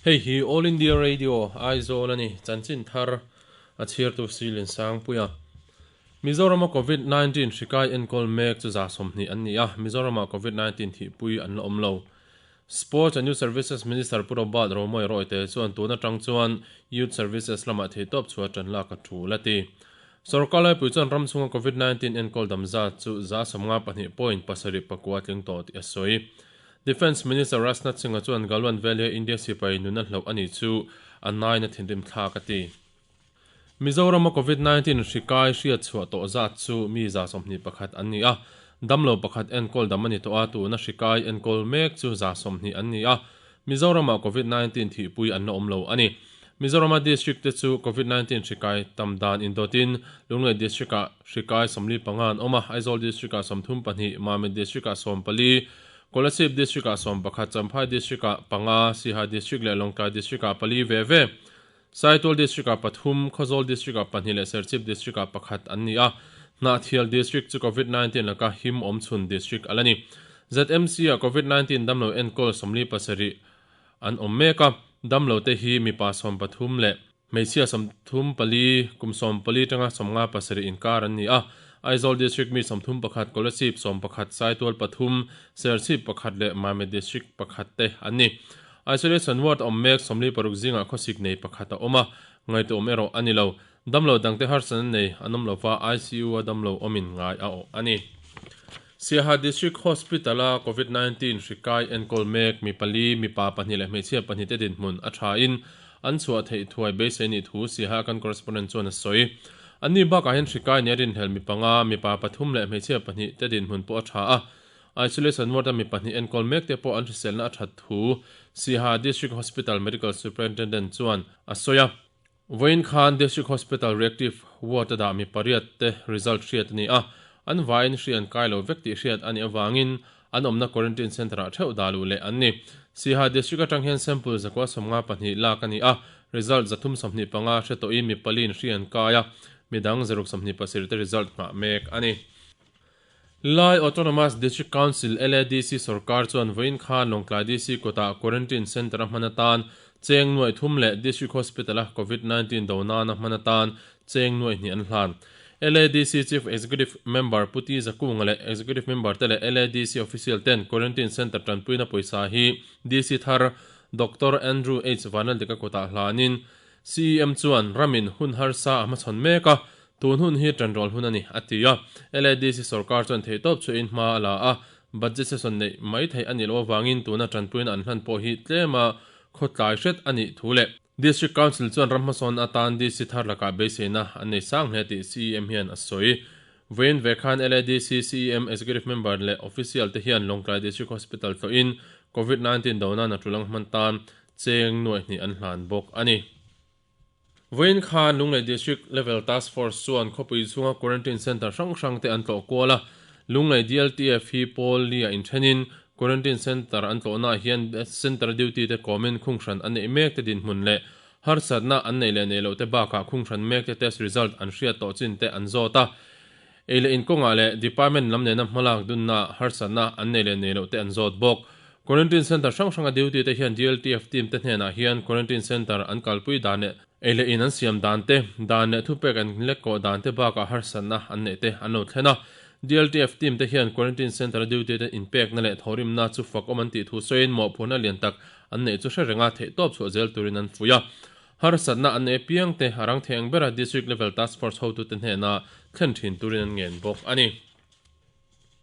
Hei hi All India Radio, Aizawl a ni. Chanchin thar a chhiartu Silin Sangpuia. Mizorama Covid 19 hri kai enkawl mek chu 20 an ni a, Mizoramah Covid 19 thihpui an la awm lo. Sports and Youth Services Minister Pu Robert Romawia Rawite chuan tun atang chuan Youth Services lamah theihtawp chhuah tan lak a tul a ti. Sorkar laipui chuan ram chhunga Covid 19 enkawl dam zat chu 52 point pasarih pakua tling tawh tih a sawi. Defence Minister Rajnath Singh-a chuan Galwan Valley-a India sipai nuna hloh a nih chu a nain a thinrim thlak a ti. Mizorama Covid 19 hri kai hriat chhuah tawh zat chu mi 21 an ni a, damlo pakhat enkawl dam a ni tawh a, tuna hri kai enkawl mek chu 20 an ni a, Mizorama Covid 19 thihpui an la awm lo a ni. Mizorama District te chu Covid 19 hri kai tam dan indawtin Lunglei District-ah hri kai 45 an awm a, Aizawl District-ah 32, Mamit District-ah 14, Kolasib District-ah 11, Champhai District-ah panga, Siha District leh Lawngtlai District-ah pali ve ve. Saitual District-ah pathum, Khawzawl District-ah pahnih leh Serchhip District-ah pakhat an ni a. Hnahthial District chu Covid 19 laka him awm chhun District a la ni. ZMC-ah Covid 19 damlo enkawl 47 an awm mek a, damlo te hi mipa 13 leh hmeichhia 34, kum 14 tanga 57 inkar an ni a. Aizawl District mi 31, Kolasib 11, Saitual pathum, Serchhip pakhat leh Mamit District pakhat te an ni. Isolation ward awm mek 46 zingah khawsik nei pakhat a awm a, ngaihtuahawm erawh a ni lo. Damlo dangte harsatna nei an awm lova, ICU a damlo awmin ngai a awh a ni. Siaha District Hospital-a Covid 19 hri kai enkawl mek mi pali, mipa pahnih leh hmeichhia pahnih te dinhmun a thain an chhuah theih thuai beisei nih thu Siaha kan correspondent chuan a sawi. Anni bakah hian hri kai nia rinhlelh mi panga, mipa pathum leh hmeichhia pahnih te dinhmun pawh a tha a, Isolation ward a mi pahnih enkawl mek te pawh an hriselna a that thu Siaha District Hospital Medical Superintendent chuan a sawi a. Vawiin khan District Hospital Reactive Ward a dah mi pariat te result hriat a ni a, an vaiin hri an kai lo vek tih hriat a nih avangin an awmna Quarantine Centre ah theuh dah luh leh an ni. Siaha District atang hian sample 192 lak a ni a, result 325 hre tawhin mi paliin hri an kai a, midang 627 te result nghah mek a ni. Lai Autonomous District Council, LADC, sorkar chuan vawiin khan Lawngtlai DC kawtah Quarantine Centre a hman atan cheng nuaih thum leh District Hospital a Covid 19 do nana hman atan cheng nuaih hnih an hlan. LADC Chief Executive Member Pu Ti Zakunga leh Executive Member te leh LADC Official ten Quarantine Centre tanpuina pawisa hi DC thar Doctor Andrew H Vanaldika kawtah hlanin CEM chuan ramin hun harsa a hmachhawn mek a, Tun hun hi ṭanrual hun a ni, a ti a. LADC sorkar chuan theihtawp chhuahin hma a la a, budget session neih mai theih a nih loh avangin tuna ṭanpuina an hlan pawh hi tlema khawtlai hret a nih thu leh District Council chuan ram hmasawn atan DC thar lakah beiseina an nei sang hle tih CEM hian a sawi. Vawiin ve khan LADC CEM Executive Member leh Official te hian Lawngtlai District Hospital tlawhin Covid 19 do nana ṭulang hman tan cheng nuaih hnih an hlan bawk a ni. Vawiin khan Lunglei District Level Task Force chuan khawpui chhunga Quarantine Centre hrang hrang te an tlawh kual a, Lunglei DLTF hi pawl li ah inthenin Quarantine Centre an tlawhnaah hian Centre duty te kawmin khunghran an neih mek te dinhmun leh harsatna an neih leh neih loh te bakah khunghran mek te test result an hriat tawh chin te an zawt a, ei leh inkawngah leh Department lam nena hmalak dunna harsatna an nei leh nei loh te an zawt bawk. Quarantine Centre hrang hranga duty te hian DLTF team te hnenah hian Quarantine Centre an kalpui dan leh ei leh in an siam dan te, dan leh thupek an lek kawh dan te bakah harsatna an neih te an lo thlen a. DLTF team te hian Quarantine Centre a duty te inpekna leh thawhrimna chu fakawm an tih thu sawiin mawhphurhna lian tak an neih chu hre renga theihtawp chhuah zel turin an fuih a. Harsatna an nei apiang te a rang thei ang bera District Level Task Force hotute hnena thlen thin turin an ngen bawk a ni.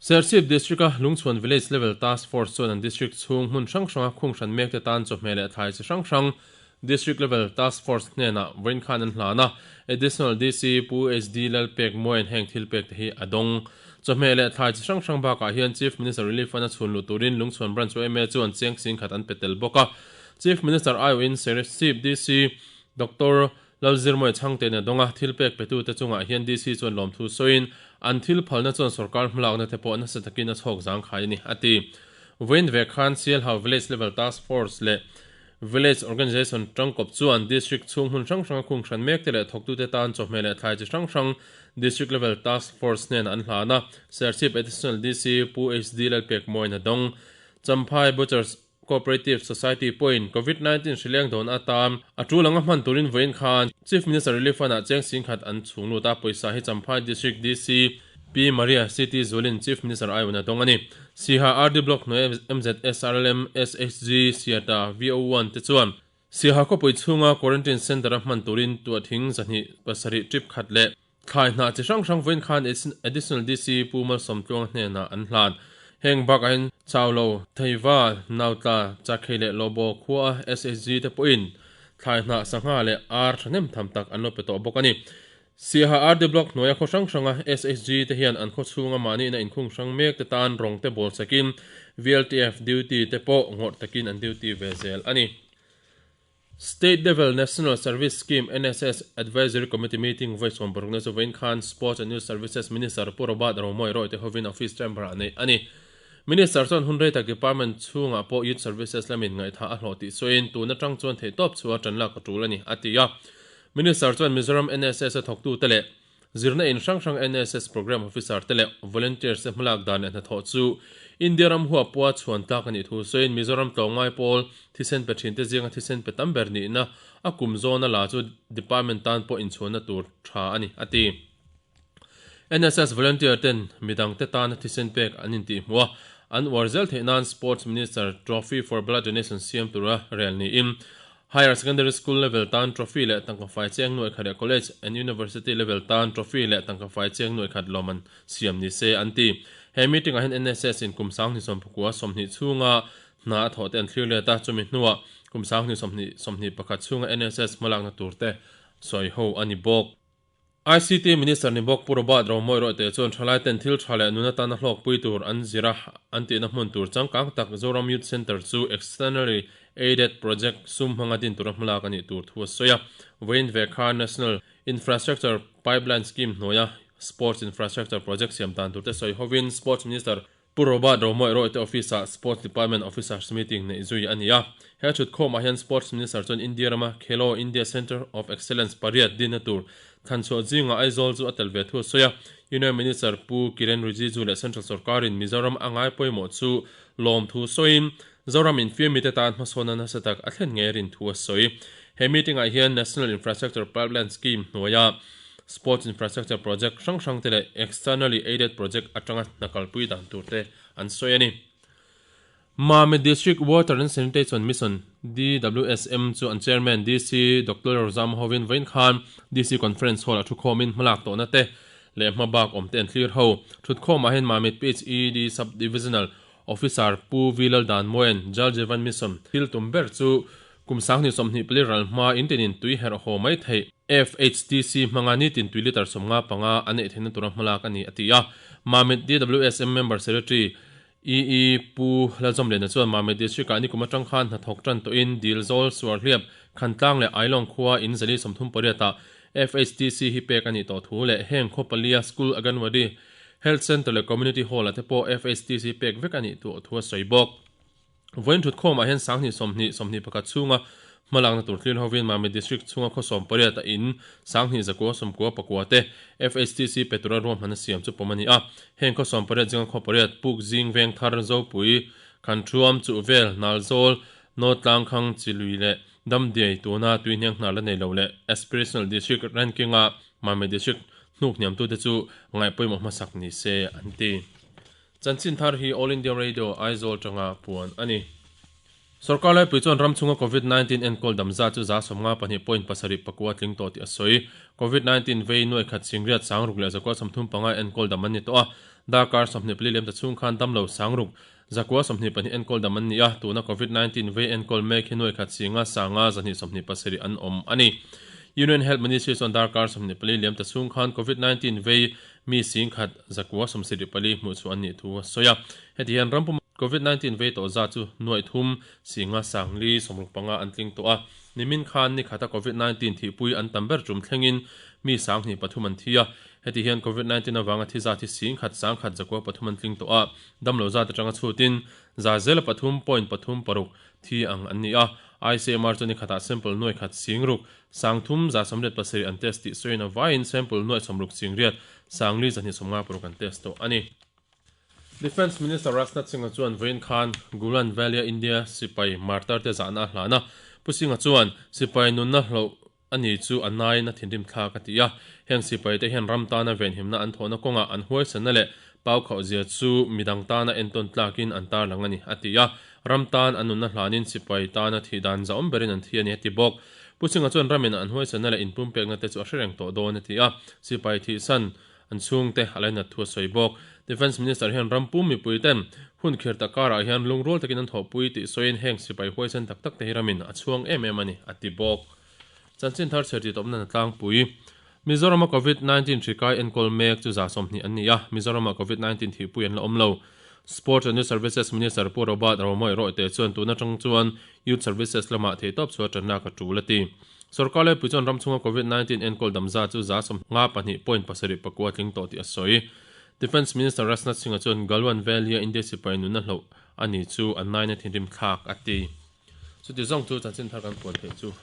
Serchhip District-a Lungchhuan Village Level Task Force chuan an district chhung hmun hrang hranga khung hran mek te tan chawhmeh leh thlai chi hrang hrang District Level Task Force hnenah vawiin khan an hlan a. Additional DC Pu HD Lalpek Muain heng thil pek te hi a dawng. Chawhmeh leh thlai chi hrang hrang bakah hian Chief Minister Relief Fund a chhun luh turin Lungchhuan Branch yma chuan cheng singkhat an pe tel bawk a. Chief Minister aiawhin Serchhip DC Doctor Lalzirmawia Chhangtein a dawng a, thil pek petute chungah hian DC chuan lawmthu sawiin an thil phalna chuan sorkar hmalakna te pawh nasa takin a chhawk zangkhai a ni, a ti. Vawiin ve khan Sialhau Village Level Task Force leh Village Organisation tangkawp chuan District chhung hmun hrang hranga khung hran mek te leh thawktute tan chawhmeh leh thlai chi hrang hrang District Level Task Force hnenah an hlan a, Serchhip Additional DC Pu HD Lalpekmawiin a dawng. Champhai Butchers. Cooperative Society pawhin Covid 19 hrileng dawn atan a tul anga hman turin vawiin khan Chief Minister Relief Fund ah cheng singkhat an chhung lut a, pawisa hi Champhai District DC Pi Maria CT Zualin Chief Minister aiawin a dawng a ni. Siha RD Block hnuaia MZSRLM SHG Siata VO1 te chuan Siaha khawpui chhunga Quarantine Centre a hman turin tuahthing 207 trip khat leh thlai hnah chi hrang hrang vawiin khan Additional DC Pu Malsawmtluanga hnenah an hlan. Heng bakah hian Chaulo, Theiva, Nautla, Chakhei leh Lobo khua a SHG te pawhin thlai hnah sangha leh ar thahnem tham tak an lo pe tawh bawk a ni. Siaha RD Block hnuaia khaw hrang hranga SHG te hian an khaw chhunga mahni ina inkhung hrang mek te tan rawng te bawl sakin VLTF duty te pawh ngawrh takin an duty ve zel a ni. State Level National Service Scheme, NSS, Advisory Committee meeting vawi 16 na chu vawiin khan Sports and Youth Services Minister Pu Robert Romawia Roy te hovin office chamber ah neih a ni. Minister chuan hun rei tak department chhungah pawh Youth Services lamin ngaihtha a hlawh tih sawiin tun atang chuan theihtawp chhuah a tanlak a tul a ni, a ti a. Minister chuan Mizoram NSS a thawktute leh zirna in hrang hrang NSS Programme Officer te leh Volunteers te hmalak dan leh hnathawh chu India ram huapua chhuan tlak a nih thu sawiin Mizoram tlawmngai pawl thisen pe thin te zinga thisen pe tam ber nihna a kum zawna la chu Department tan pawh inchhuanna tur tha a ni, a ti. NSS Volunteer ten midang te tana thisen pek an intihhmuh a, an uar zel theih nan Sports Minister Trophy for Blood Donation siam tura rel niin Higher Secondary School level tan trophy leh tangka fai cheng nuai khat leh College and University level tan trophy leh tangka fai cheng nuai khat lawm an siam ni se an ti. He meeting ah hian NSS in kum 2019 20 chhunga hna a thawh te an thlir let a, chumi hnuah kum 2021 chhunga NSS hmalakna tur te sawi ho a ni bawk. ICT Minister ni bawk Pu Robert Romawia Royte chuan thalai ten thil tha leh nun atana hlawkpui tur an zir a, an tihna hmun tur changkang tak Zoram Youth Centre chu Externally Aided Project sum hmanga din tura hmalak a nih tur thu a sawi a. Vawiin ve kha National Infrastructure Pipeline Scheme hnuaia Sports Infrastructure Project siam dan turte sawi hovin Sports Minister Pu Robert Romawia Royte Office-ah Sports Department Officers Meeting neih zui a ni a. He thutkhawmah hian Sports Minister chuan India rama Khelo India Centre of Excellence pariat dinna tur thlanchhuah zingah Aizawl chu a tel ve thu a sawi a. Union Minister Pu Kiren Rijiju leh Central Sorkarin Mizoram a ngai pawimawh chu lawmthu sawiin Zoram infiamite tan hmasawnna nasa tak a thlen ngei rin thu a sawi. He meeting-ah hian National Infrastructure Pipeline Scheme hnuaia Sports Infrastructure Project hrang hrangte leh Externally Aided Project atanga hna kalpui dan turte an sawi a ni. Mame District Water and Sanitation Mission, DWSM, chu an Chairman DC Doctor Rozam hovin vawiin khan DC Conference Hall-ah thukhawmin hmalak tawhna te leh hmabak awmte an thlir ho. Thutkhawmah hian Mamit PHED Sub-Divisional Officer Pu V Laldanmuain Jal Jeevan Mission thil tum ber chu kum 2024 ral hma in tinin tui herh haw mai theih FHTC hmanga nitin tui litre 55 an neih theihna tura hmalak a ni a ti a. Mamit DWSM Member Secretary EE Pu Lalzawmliana chuan Mamit District-ah nikum atang khan hnathawk tan tawhin Dil Zawl Suarhliap Khantlang leh Ailawng khua in 438 ah FHTC hi pek a nih tawh thu leh heng khaw palia School Anganwadi Health Centre leh Community Hall ah te pawh FHTC pek vek a nih tawh thu a sawi bawk. Vawiin thutkhawmah hian 2020 21 chhunga hmalakna tur thlir hovin Mamit District chhunga khaw 18 a in 2199 te FHTC pe tura ruahmanna siam chu pawm a ni a. Heng khaw 18 zinga khaw pariat Puk Zing Veng Thar Zopui Khanṭhuam Chuhvel Nalzawl Nawtlang Khang Chilui leh Damdiai tuna tuihniang hna la nei lo leh Aspirational District ranking-a Mamit District hnuk hniamtute chu ngaihpawimawh hmasak ni se an ti. Chanchin thar hi All India Radio Aizawl tanga puan a ni. Sorkar laipui chuan ram chhunga Covid 19 enkawl dam zat chu 72.7 pakua tling tawh tih a sawi. Covid 19 vei nuai khat singriat sangruk leh 135 enkawl dam an ni tawh a. Darkar 24 lem ta chhung khan damlo sangruk 122 enkawl dam an ni a, tuna Covid 19 vei enkawl mek hi nuai khat singa sanga 127 an awm a ni. Union Health Ministry chuan darkar 24 liam ta chhung khan Covid 19 vei mi sing khat 174 hmuh chu an nih thu a sawi a. Heti hian rampum Covid 19 vei tawh zat chu nuai thum singa sangli 65 an tling tawh a. Nimin khan ni khata Covid 19 thihpui an tam ber tum thlengin mi 23 an thi a. Heti hian Covid 19 avanga thi zat hi sing khat sang khat 3 an tling tawh a. Damlo zat atanga chhutin za zela 3.36 thi ang an ni a. ICMR chu ni khatah sample nuai khat singruk 3707 an test tih sawiin a vaiin sample nuai 60 singriat sangli 256 an test tawh a ni. Defence Minister Rajnath Singh-a chuan vawiin khan Gulan Valley-a India sipai martar te zahna a hlan a. Pu Singh-a chuan, Sipai nunna hloh a ni chu a naiin a thinrim thlak a ti a. Heng sipai te hian ram tana venhimna an thawhna kawngah an huaisanna leh pau khauhzia chu midang tana entawn tlakin an tarlang a ni, a ti a. Ram tan an nunna hlanin sipai tana thih dan zahawm berin an thi a ni, a ti bawk. Pu Singh-a chuan ramin an huaisanna leh inpumpekna te chu a hre reng tawh dawn, a ti a. Sipai thihsan An chhungte a lainat thu a sawi bawk. Defence Minister hian ram pum mipui ten hun khir tak karah hian lungrual takin an thawhpui tih sawiin heng sipai huaisen tak tak te hi ramin a chhuang em em a ni, a ti bawk. Chanchin thar chher tih tawpna tlangpui. Mizorama Covid 19 hri kai enkawl mek chu 20 an ni a, Mizorama Covid 19 thihpui an la awm lo. Sports and Youth Services Minister Pu Robert Romawih Rawite chuan tun atang chuan Youth Services lamah theihtawp chhuah tanlak a tul a ti. Sorkar laipui chuan ram chhunga Covid 19 enkawl dam zat chu 52 point 7 pakua tling tawh tih a sawi. Defence Minister Rajnath Singh-a chuan Galwan Valley-a India sipai nunna hloh a ni chu a naina thinrim thlak a ti. Chuti zawng chu chanchin thar kan puan theih chu.